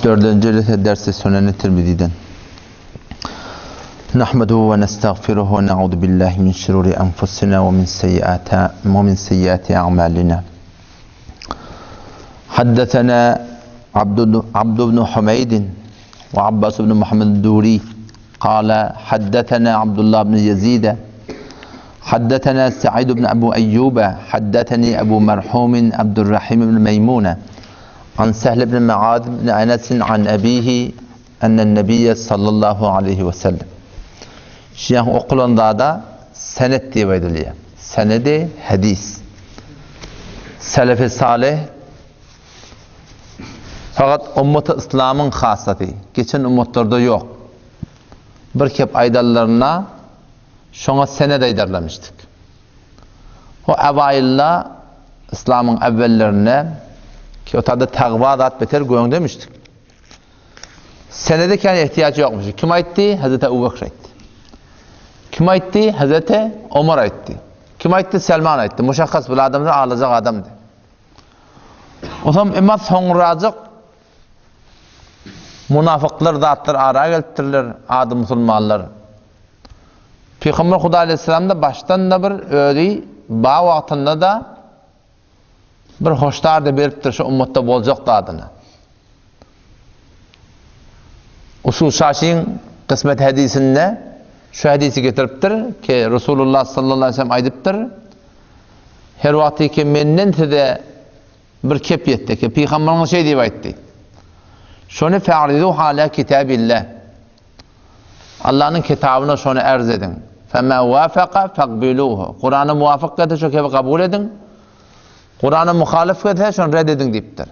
64-nji jelese dersi Süneni Tirmiziden. Nahmeduhu we nestagfiruhu we na'udhu billahi min şururi enfusina we min seyyiati we min seyyiati a'malina. Haddathana Abd Abd ibn Humeyd we Abbas ibn Muhammed Duri قال حدثنا عبد الله بن يزيد حدثنا سعيد بن أبو أيوب حدثني أبو مرحوم عبد الرحيم بن ميمونة عن سهل بن معاذ بن أنس عن أبيه أن النبي صلى الله عليه وسلم Şiýaň okulan zada senet diýip aýdylýar. Senedi hadis. Selefi salyh fakat ummaty yslamyň hasaty, geçen ummatlarda ýok. Bir kep aýdanlarynda şoňa senet aýdarlamışdyk. O ewaýylda yslamyň äwwellerinde ki o taýda tagwa zat beter göň demişdik. Senede kän ihtiýaç ýokmuş. Kim aýtdy? Hazreti Ebu Bekr aýtdy. Kim aýtdy? Hazreti Omar aýtdy. Kim aýtdy? Selman aýtdy. Muşakkas bir adamlar alajak adamdy. Otam emma soňrajyk munafyklar zatlar ara gelipdirler, ady musulmanlar. Pygamber Huda aleyhisselam da başdan da bir özi ba wagtynda da bir hoşdar da beripdir şu ummatda boljak zadyny. Usul Şaşyň kysmet hadisinde şu hadisi getiripdir ki Resulullah sallallahu aleyhi ve sellem aýdypdyr. Her wagty ki menden size bir kep ýetdi ki pygamberiňiz şeý diýip aýtdy. Şony fa'ridu hala kitabillah. Allanyň kitabyna şony ärz ediň. Fema wafaka faqbiluhu. Kurana muwafyk gelse şo kebi kabul ediň. Kurana muhalif gelse şony red ediň diýipdir.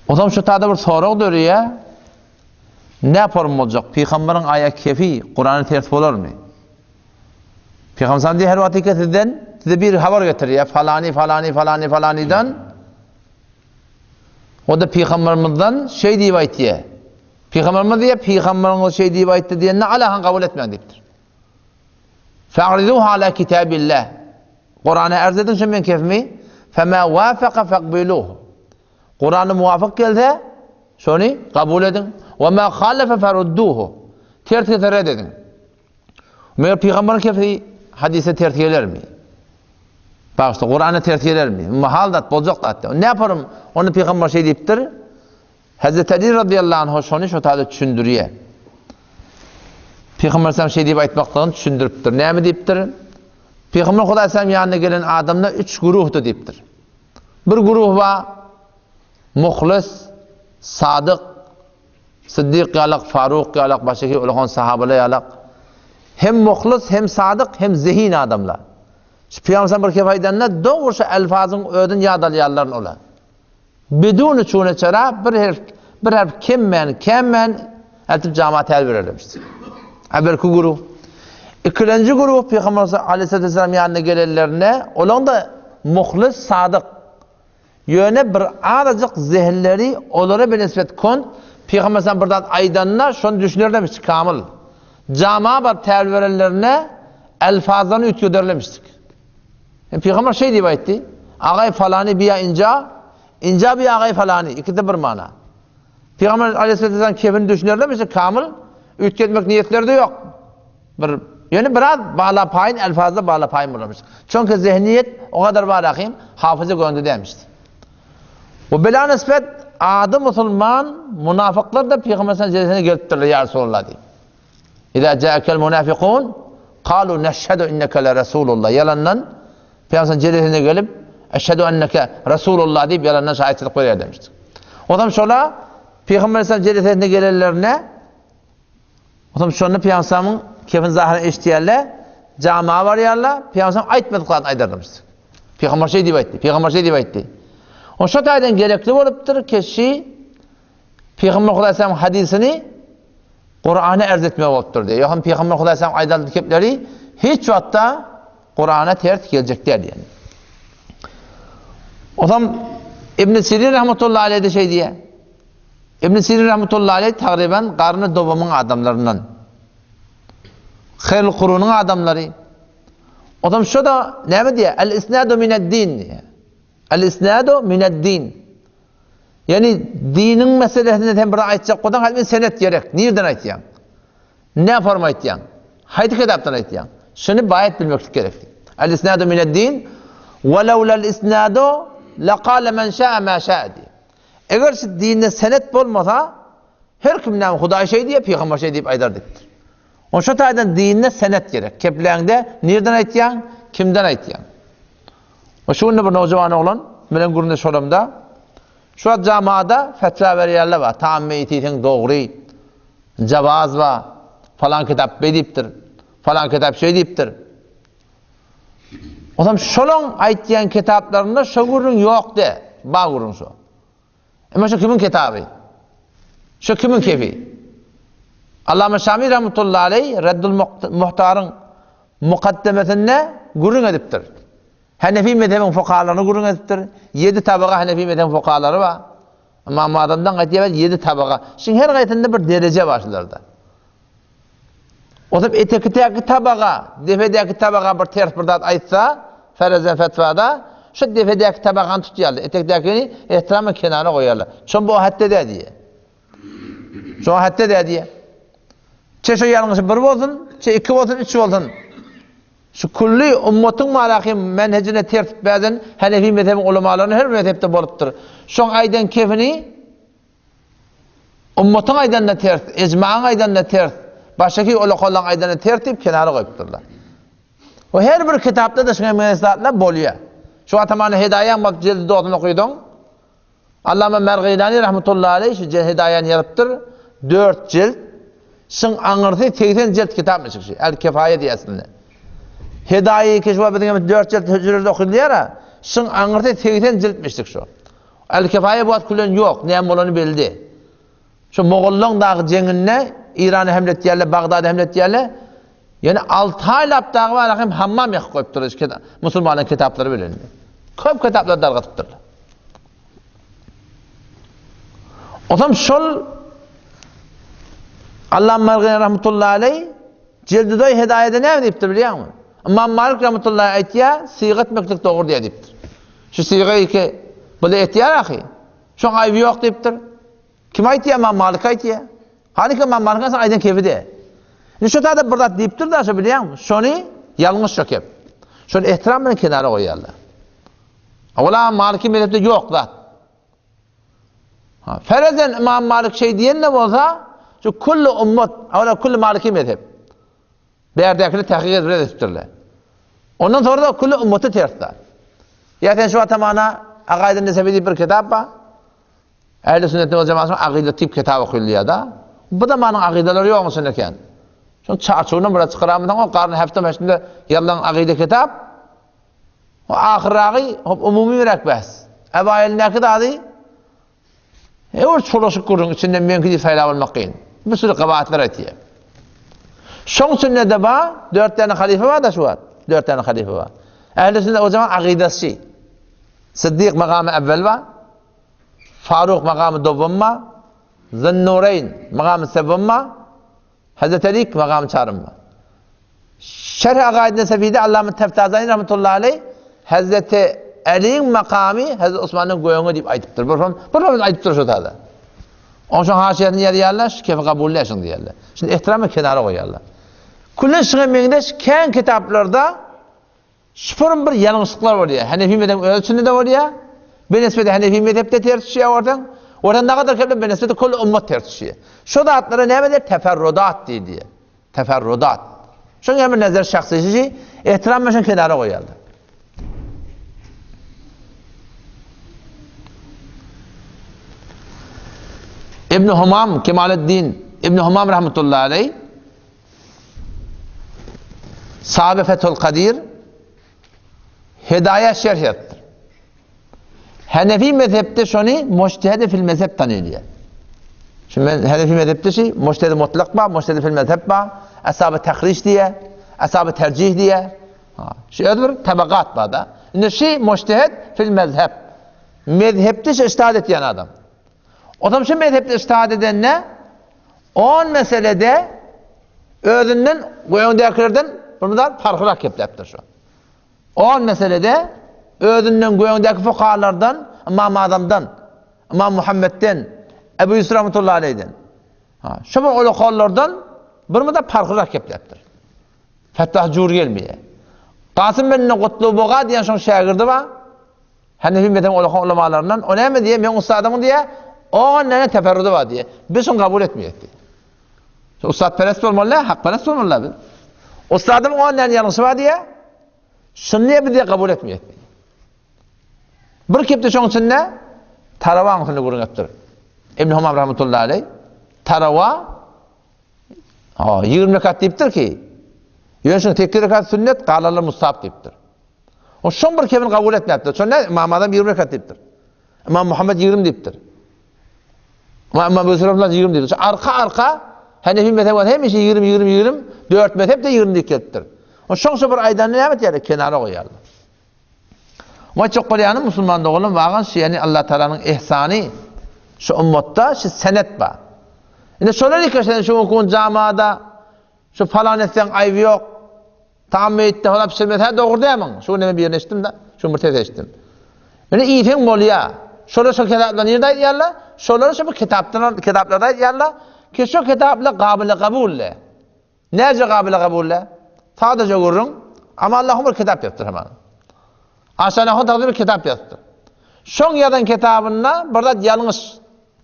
O zaman şu tada bir sorag döreýär. Ne form boljak? Pygamberiň aýak kefi Kurana ters bolarmy? Pygamber sallam diýýär, her wagt ki sizden size bir habar getirýär, falany, falany, falany, falanydan. O da pygamberimizden şeý diýip aýtýar. Pygamberimiz diýýär, pygamberiňiz şeý diýip aýtdy diýende alahan kabul etmäň diýipdir. Fa'rizuha ala kitabillah. Kur'ana arz ediň şu men kefimi. Fema wafaqa faqbiluhu. Kur'ana muwafyk gelse, şony kabul ediň. Wa ma khalafa farudduhu. Ters gelse red ediň. Meger pygamberiň kefsi hadise ters gelermi? Bagyşla, Kur'ana ters gelermi? Mahal zat, boljak zat. Ne yaparym? Onu pygamber şey diýipdir. Hazreti Ali radıyallahu anh şony şo taýda düşündirýär. Pygamber sallam şey diýip aýtmaklygyny düşündiripdir. Näme diýipdir? Pygamber Hudaý sallam ýanyna gelen adamlar üç guruhdy diýipdir. Bir guruh bar, muhlis, sadyk, Syddyk ýalak, Faruk ýalak, başga ulakan sahabalar ýalak. Hem muhlis, hem sadyk, hem zehin adamlar. Şu Pygamber bir kep aýdanda dogry şu elfazyň özüni ýad alýarlar olar. Bidun çune çara bir herf bir herf kemmän, kemmän eltip jama täl bererlermiş. Ebelki guruh. Ikilenji guruh Pygamber aleyhissalatu vesselam ýanyna gelenlerinde olaň da muhlis, sadyk. Ýöne bir azajyk zehinleri olara binisbet kont, Pygamber sallam bir zat aýdanda şony düşünerlemişdik kamyl. Jama baryp täwil berenlerinde elfazlaryny üýtgederlemişdik. Yani Pygamber şeý diýip aýtdy, Agay falany biýa inja, inja biýa agay falany, ikisi bir mana. Pygamber aleyhisselam kefini düşünerlemişdik kamyl, üýtgetmek niýetleri de ýok. Bir ýöne biraz bala paýyn elfazda bala paýyn bolarmyş. Çünki zehniýet o kadar bar ahim hafyza gönde dämişdi. Bu bela nisbet ady musulman munafyklar da Peygamber sallallahu aleyhi ve sellem gelipdirler ya Resulallah diýip. İza ca'akel munafiqun qalu neşhedü inneke le Resulullah. Yalandan Peygamber jelesine gelip eşhedü enneke Resulullah diýip yalandan şahitçilik berýär demişdi. O zaman şola Peygamber sallallahu jelesine gelenlerine Onsoň şonda Pygamberimiziň kefin zahyryny eşidýärler, jama barýarlar, Pygamberimiz aýtmadyk zadyny aýdarlarmyş. Pygamber şeý diýip aýtdy, Pygamber şeý diýip aýtdy. O şo taýdan gerekli bolupdyr, keşi Pygamber Hudaýsaň hadisyny Kur'ana erz etmek bolupdyr diýýär. Ýogsam Pygamber Hudaýsaň aýdan kepleri hiç wagtda Kur'ana ters geljek däl diýen. Onsoň Ibn Sirin rahmetullahi aleyh de şeý diýýär. Ibn Sirin rahmetullahi aleyh tagryban garny dowamyň adamlaryndan. Haýrul Kurunyň adamlary. Otam şo da näme diýýär? El isnadu mined-din diýýär. El isnadu mined-din. Ýagny diniň meselesinde sen bir aýtjak bolsaň, hany senet gerek. Nirden aýtýaň? Nä forma aýtýaň? Haýsy kitapdan aýtýaň? Şuny baýat bilmeklik gerek. Al isnadu mined-din we lawlal isnadu laqala men şaa ma şaa diýip. Eger şu dinde senet bolmasa, her kim näme Hudaý şeý diýýär, pygamber şeý diýip aýdar diýipdir. Oň şu taýdan dinde senet gerek. Kepläňde nirden aýtýaň, kimden aýtýaň? We şu günde bir nowjawan oglan bilen gürrüňdeş bolamda, şu wagt jamada fetwa berýärler bar, taam meýitiň dogry, jawaz bar, falan kitap beý diýipdir, falan kitap şeý diýipdir. Onam şolaň aýtýan kitaplarynda şo gürrüň ýok de, bar gürrüň şo. Emma şo kimiň kitaby? Şo kimiň kefi? Allama Şami rahmetullahi aleý Reddul Muhtaryň mukaddemesinde gürrüň edipdir. Hanefi mezhebiň fukahalaryny gürrüň edipdir. Ýedi tabaga Hanefi mezhebiň fukahalary bar. Ymam Azamdan gaýtýar ýedi tabaga. Şuň her gaýsynda bir dereje bar şularda. Otup etekidäki tabaga, depedäki tabaga bir ters bir zat aýtsa, ferezen fetwada, şu depedäki tabagany tutýarlar. Etekdäkini ehtiramla kenara goýarlar. Şon bu hatda dä diýýär. Şo hatda dä diýýär. Çe şo ýalňyşy bir bolsun, çe iki bolsun, üç bolsun. Şu külli ummatyň malaky menhejine ters bäzen Hanefi mezhebiň ulamalarynyň her mezhepde bolupdyr. Şoň aýdan kefini Ummatyň aýdanyna ters, ejmagyň aýdanyna ters, başgaky ulakalaryň aýdanyna ters diýip kenara goýupdyrlar. We her bir kitapda-da şuňa meňzeş zatlar bolýar. Şu Atamany Hedaýaň bak jildi dogsyny okydyň. Allama Mergilani rahmetullahi aleý şu Hedaýany ýazypdyr. 4 jilt. Şyň aňyrsy 80 jilt kitapmyş şu. El Kefaýe diýýär aslynda. Hedaýy ki şu biziň hem 4 jilt hüjrede okylýar. Şyň aňyrsy 80 jiltmişdik şu. Al-Kefaýe bu wagt külen ýok, näme bolany belli. Şu mogollaň dagy jeňinde Irana hemle etýärler, Bagdada hemle etýärler. Ýöne 6 aýlap dagy bar hem hammam ýakyp goýupdyr musulmanlaryň kitaplary bilen. Köp kitaplary dargatypdyrlar. Otam şol Allam Margin rahmetullahi aleý Jeldidoý Hedaýede näme diýipdir bilýäňmi? Ymam Malik rahmetullahi aýtýar, syga etmeklik dogry diýýär diýipdir. Şu syga iki bile etýär ahy. Şoň aýby ýok diýipdir. Kim aýtýar? Ymam Malik aýtýar. Halyka Ymam Malik aýtsa aýdan kefi de. Indi şu taýda bir zat diýipdir da şo bilýäňmi? Şony ýalňyş şo kep. Şony ehtiram bilen kenara goýýarlar. Ola Maliki mezhepde ýok zat. Ha, ferezen Imam Malik şey diýen-de bolsa, şu kulli ummat, ola kulli Maliki mezhep. Bärdäkini tahkik edip red edipdirler. Ondan sonra da kulli ummaty ters zat. Ýa sen şu atamana Agaýdyn Nesewi diýip bir kitap bar. Ähli sünnet we jemaatyn agyda tip kitap okylýar da. Bu da manyň agydalary ýok içinde eken. Şoň çarçuwyny biraz çykaramyzdan o garny hafta meşinde ýazylan agyda kitap. O ahyrragy hop umumyrak bäs. Ewaýelindäki zady e bir çolaşyk gürrüň içinden meňki diýip saýlap almak kyn. Bir sürü gabahatlar aýtýar. Şoň içinde de bar, dört tane halife bar da şu wagt. Dört tane halife bar. Ähli sünnet we jemaat agydasy. Siddik magamy evvel bar. Faruk magamy dowum bar. Zünnureyn magamy sewum bar. Hazreti Ali magamy çarym bar. Şerh Agaid Nesefide Allama Teftazani rahmetullahi aleyh Hazreti Ali'nin makamy Hazreti Osman'ın göğüne diýip aýdypdyr. Bir form, bir form aýdypdyr şu tada. Oň şoň haşiýesini ýazýarlar, şu kefi kabul şuň diýýärler. Şuny ehtirama kenara goýýarlar. Küllen şuňa meňzeş kän kitaplarda Şupurum bir ýalňyşlyklar bolýar. Hanefi mezhebiň öz içinde-de bolýar. Benesbede Hanefi mezhepde ters düşýär ortaň. Ortaň nagadar kepde benesbede kül ummat ters düşýär. Şo zatlara näme diýer? Teferrudat diýilýär. Teferrudat. Şoň ýaly bir nezer şahsy ehtiram bilen kenara goýarlar. İbn Humam Kemaleddin İbn Humam rahmetullahi aleyh Sahabe Fethul Kadir Hedaýa şerh ýazypdyr. Hanefi mezhepde şony mujtehedi fil mezhep tanylýar. Şu men Hanefi mezhepde şi mujtehedi mutlak bar, mujtehedi fil mezhep bar, ashaby tahriş diýe, ashaby tercih diýe. Şu öz bir tabakat bar da. Indi şi mujtehed fil mezhep. Mezhepde şi ijtihad etýän adam. Otam şu mezhepde ijtihad edende on meselede özünden göňdäkilerden bir mydar parhyrak gepläpdir şu. On meselede özünden göňdäki fukahalardan, Ymam Azamdan. Ymam Muhammetden, Ebu Ýusuf rahmetullahi aleýhden. Ha, şu bir ulakanlardan bir muda parhlyrak gepläpdir. Fetwa jur gelmeýär. Kasym bin Gutlubuga diýen şoň şägirdi bar. Hanefi mezhebiň ulakan ulamalaryndan. O näme diýýär? Meň ussadymyň diýýär, on näne teferrudy bar diýýär. Biz şuny kabul etmeýäris diýýär. Ussatperest bolmaly, hakperest bolmaly biz. Ussadymyň on näne ýalňyşy bar diýýär. Şuny diýýär, biz diýýär kabul etmeýäris diýýär. Bir kepde şoň içinde Tarawaň üstünde gürrüň etdir. Ibn Humam rahmetullahi aleyh Tarawa ha 20 rekat diýipdir ki, ýöne şoň 8 rekat sünnet, galanlar mustahap diýipdir. O şoň bir kebini kabul etmäpdir. Şonda Imam Azam 20 rekat diýipdir. Imam Muhammed 20 diýipdir. Imam Ebu Yusuf 20 diýipdir. Arka arka Hanefi mezhebi hemişe 20 20 20 4 mezhep de 20 diýip gelipdir. O şoň şu bir aýdanyny näme etýärler? Kenara goýýarlar. Waý çok bolýany musulman doganlar wagan şu ýani Allah Taalanyň ihsany şu ummatda şu senet bar. Indi şolar ýeke sen şu gün jamada şu falan etseň aýby ýok. Tam meýitde hola pişirmese hä dogry dämiň? Şu gün men birini eşitdim de, şu bir ses eşitdim. Indi iýseň bolýa. Şolar şu kitaplar nirde aýdýarlar? Şolar şu bu kitapdan kitaplarda aýdýarlar ki şu kitaplar gabyly kabul. Näce gabyly kabul dä? Sadaja gürrüň. Amma Allahym bir kitap ýazypdyr hemen. Aşanahun tagda bir kitap ýazypdyr. Şoň ýazan kitabynda bir zat ýalňyş.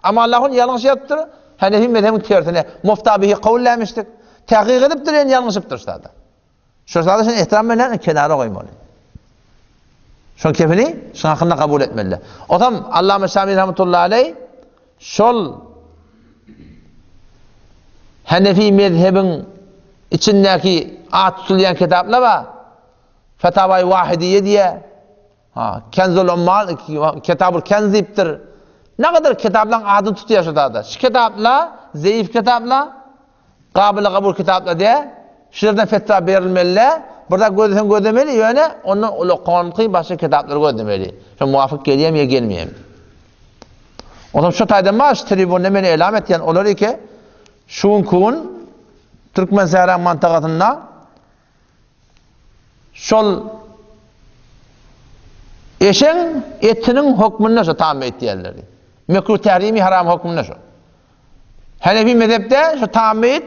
Amma Allahyn ýalňyş ýazypdyr. Hanefi mezhebiň tersine. Mufta bihi kabul dämişdik. Tahkyk edipdir, ýöne ýalňyşypdyr şada. Şo zady şony ehtiram bilen kenara goýmaly. Şoň kefini şoň hakynda kabul etmeli. Otam Allama Şami rahmetullahi aleyh şol Hanefi mezhebiň içindäki at tutulýan kitaplar bar. Fetawai Wahidiye diýe. Ha, Kenzul Ummal, Kitabul Kenz diýipdir. Ne kadar kitaplaryň adyny tutýar şu zada. Şu kitaplar zeýif kitaplar, gabyly kabul kitaplar diýe. Şu ýerden fetwa berilmeli. Bir zat gözleseň gözlemeli, ýöne ondan ulakanky başga kitaplary gözlemeli. Şu muwafyk gelýärmi ýa gelmeýärmi? Ondan şu taýdan baş tribunda men elam etýän olar eke şu günki gün Türkmen sähra mantagasynda Şol eşeň etiniň hökmünde şo tam et diýerler. Mekruh tährimi haram hökmünde şo. Hanefi mezhepde şo tam et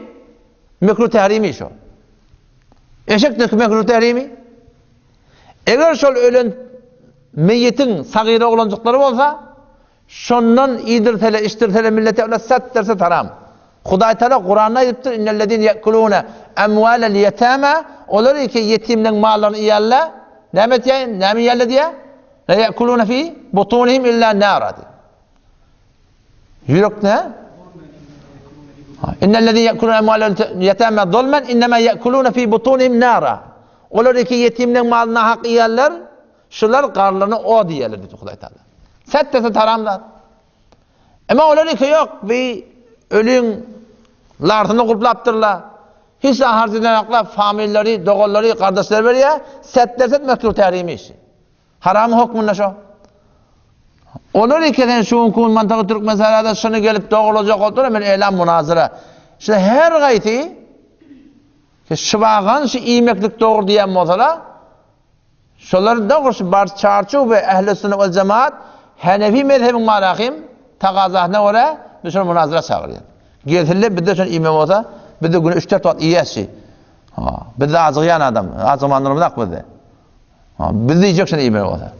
mekruh tährimi şo. Eşek de mekruh tährimi. Eger şol ölen meýitiň sagyr oglanjyklary bolsa, Şondan iýdirsele, içdirsele millete olar sat derse haram. Hudaý Taala Kuranda aýdypdyr, Innellezine yekulune amwalel yetama, olar ki ýetimleň mallaryny iýerler, näme etýär, näme iýerler diýär? La yekulune fi butunihim illa nara diýär. Ýürek ne? Innellezine yekulune amwalel yetama zulmen innema yekulune fi butunihim nara. Olar ki ýetimleň malyny nahak iýerler, Şular garlaryna od iýerler diýdi Hudaý Taala. Set dese taram zat. Emma olar ýeke ýok, bi ölüň larsyny gulplapdyrlar. Hiç zat harç edenoklar, familiýalary, doganlary, gardaşlary berýär. Set derse mekruh tährimi işi. Haram hökmünde şo. Olar ýeke sen şu günki gün mantagy Türkmen sarada şuny gelip dogrulajak boldular, men elam munazyra. Şu her gaýsy şybagan şu iýmeklik dogry diýen bolsalar, Şolar dogrusy bar çarçuw we ähli sünnet wal jemaat Hanefi mezhebiň marahim tagazasyna görä biz şony munazara çagyrýas. Gelsinler bizde şony iýme bolsa bizde güne 3-4 wagt iýýäs şi. Ha, bizde ajygýan adam, ajygman durmazak bizde. Ha, biz diýjek şony iýme bolsa.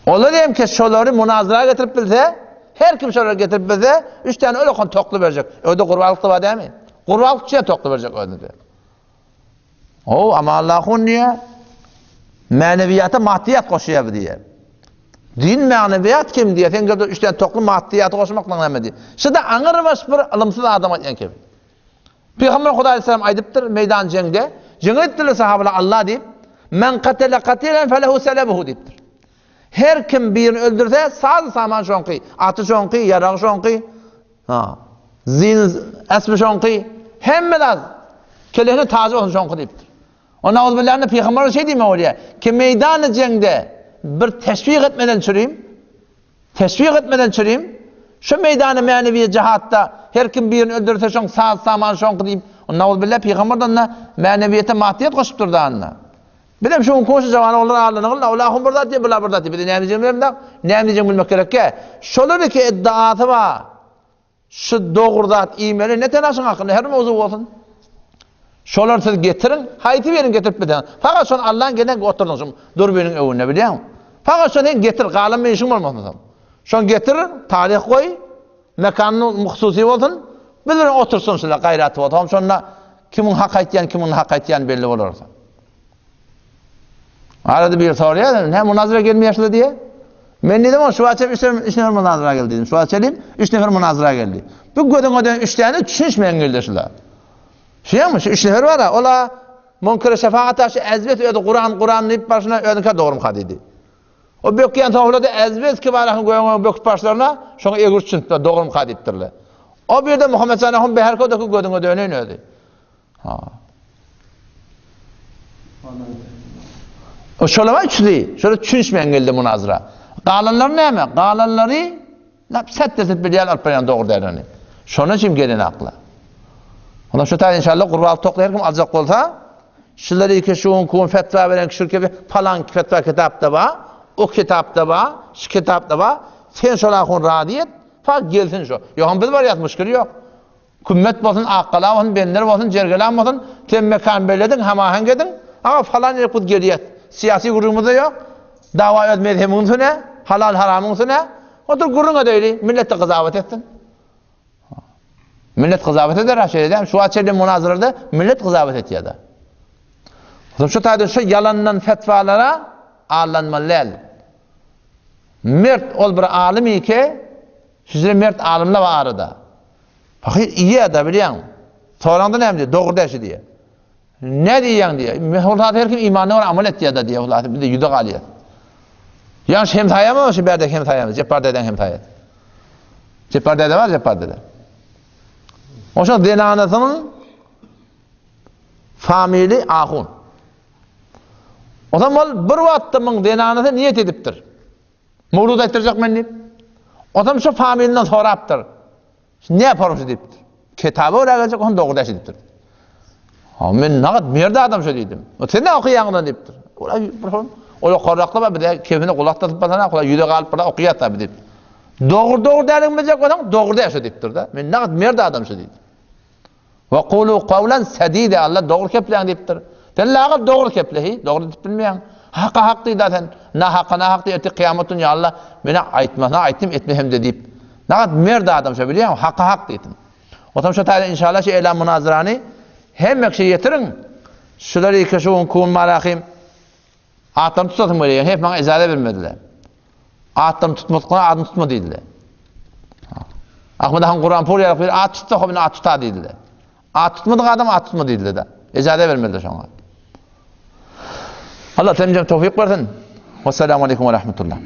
Olar hem ki şolary munazara getirip bilse, her kim şolary getirip bilse, 3 tane öyle kon tokly berjek. Öde gurbanlyk da bar dämi? Gurbanlyk üçin tokly berjek özüne. O Amanlahun diýe mänewiýata maddiýat goşýar bu diýe. Din mänewiýat kim diýe, sen gelip üç tane tokly maddiýaty goşmaklyk näme diýe. Şuda aňyrbaş bir ylymsyz adam aýtýan kim. Pygamber Hudaý aleyhisselam aýdypdyr meýdan jeňde, jeňe gitdiler sahabalar Allah diýip, men katele katilen felehu selebuhu diýipdir. Her kim birini öldürse, saz saman şoňky, aty şoňky, ýaragy şoňky, Ha. Zin esbi şoňky hemme zat kelehine tajy bolsun şoňky diýipdir. Onda auzbillahine pygamber şeý diýme bolýar. Ki meýdany jeňde bir teşwik etmeden çürim, teşwik etmeden çürim, şu meýdany mänewi jihatda her kim birini öldürse şoň saz saman şoňky diýip, onda auzbillah pygamberden da mänewiýete maddiýet goşupdyr da anda. Bizem şu gün şu jawan oglanlar aldanygynda, ola ahun bir zat diýýär, bular bir zat diýýär. Bize näme diýjegini bilemzok. Näme diýjegini bilmek gerekkä. Şolar iki iddiasy bar. Şu dogry zat iýmeli, ne telaşyň hakynda her mowzuk bolsun. Şolary siz getiriň, haýsy birini getirip bilseňiz. Fakat şony Allaň gelen oturdyň şu durbiniň öňünde bilýäňmi? Fakat şony sen getir, galan bir işiň bolmasyn soň. Şony getir, taryh goý, mekany hususy bolsun. Biz bilen otursyn şular gaýraty bolsa. Hom şonda kimiň hak aýtýan, kimiň hak aýtýany belli bolar. Arada bir soraýar, näme munazara gelmeýärsiňiz diýe. Men diýdim, şu wagt üç üç nefer munazara geldi diýdim. Şu wagt çelim üç nefer munazara geldi. Bu gözüň öden üç tane düşünişmeýän geldi şular. Şeými, şu üç nefer bar, ola munkere şefaat şu ezbet özi Kuran Kuran diýip başyna özüňkä dogrumka diýdi. O bökýän soňra-da ezbet kibarahyň göňe böküp başlaryna şoňa egri düşünipler, dogrumka diýipdirler. O bir de Muhammed Sanahun beherkodaki gözüňe döneýin özi. Ha. O şolara üçüsi, şolar düşünişmeýän geldi munazara. Galanlary näme? Galanlary lap set desip bilýän alyp barýan dogry dälini. Şonuň üçin gelen akla. Onda şu taýda inşallah gurban tokly her kim aljak bolsa, şular iki şu gün kun fetwa beren kişi ki falan fetwa kitapda bar, o kitapda bar, şu kitapda bar. Sen şol ahun razy et, fa gelsin şu. Ýogsam biz barýas muşkil ýok. Kümmet bolsun, Akgala bolsun, Bender bolsun, Jergelan bolsun, sen mekan bellediň, hamaheňk ediň, aga falan ýere biz gelýäs. Syýasy gürrüňimiz-de ýok, dawa öz mezhebiň üstüne, halal-haramyň üstüne. Otur gürrüň edeýli, millet-de gyzawat etsin. Millet gyzawat eder, ha şeýle däl. Şu wagt çenli munazarada millet gyzawat etýär-de. Şu taýda şu ýalandan fetwalara aldanmaly däl. Mert ol bir alym ike, Şüjre mert alymlar bar arada. Pahyr iýýär-de bilýäň. Soraňda näme diýýär? Dogry däl şu diýýär. Ne diýýäň diýýär. Hulasa her kim imanyna görä amal etýär-de diýýär. Hulasa biz ýüze galýar. Ýaňş hemsaýamy şu bärde hemsaýamyz? Jepbar dädeň hemsaýasy. Jepbar däde bar, Jepbar däde. Oşa zenanasynyň famili Ahun. Otam ol bir wagtda muň zenanasy niýet edipdir. Mowlud aýtdyrjak men diýip. Otam şu familinden sorapdyr. Ne yaparım şu diýipdir. Kitaba görä geljek, onu dogry däşi diýipdir. Ha, men nagat merde adam şu diýdim. O sen ne okaýaň ondan diýipdir. Ola bir o ýokarrakda bar, bir kefine gulak dasyp basana, kula ýüze galyp bir okaýar tabi diýip. Dogry dogry däliň biljek bolsaň, dogry däşi diýipdir da. Men nagat merde adam şu diýdim. Ve kulu kawlan sedide Allah dogry kepläň diýipdir. Sen lagat dogry keple hi, dogry diýip bilmeýäň. Haka hak diýda sen, na haka na hak diý ertir kyýamat gün ýa Allah meni aýtmasyna aýtdym etmesem-de diýip. Nagat merd adam şo bilýäňmi haka hak diýdim. Otam şo taýda inşallah şu elan munazarany hemme kişä ýetiriň. Şular iki şu gün kun marahim Atlaryny tutasym gelýär. Hep maňa ijaza bermediler. Atlaryny tutmadyklaryna adyny tutma diýdiler. Ahmet han Kuranpur ýaly bir at tutsa, hobini at tutar diýdiler. At tutmadyk adam at tutma diýdiler-de. Ijaza bermediler şoňa. Allah temjem towfik bersin. Wassalamu aleýkum we rahmetullah.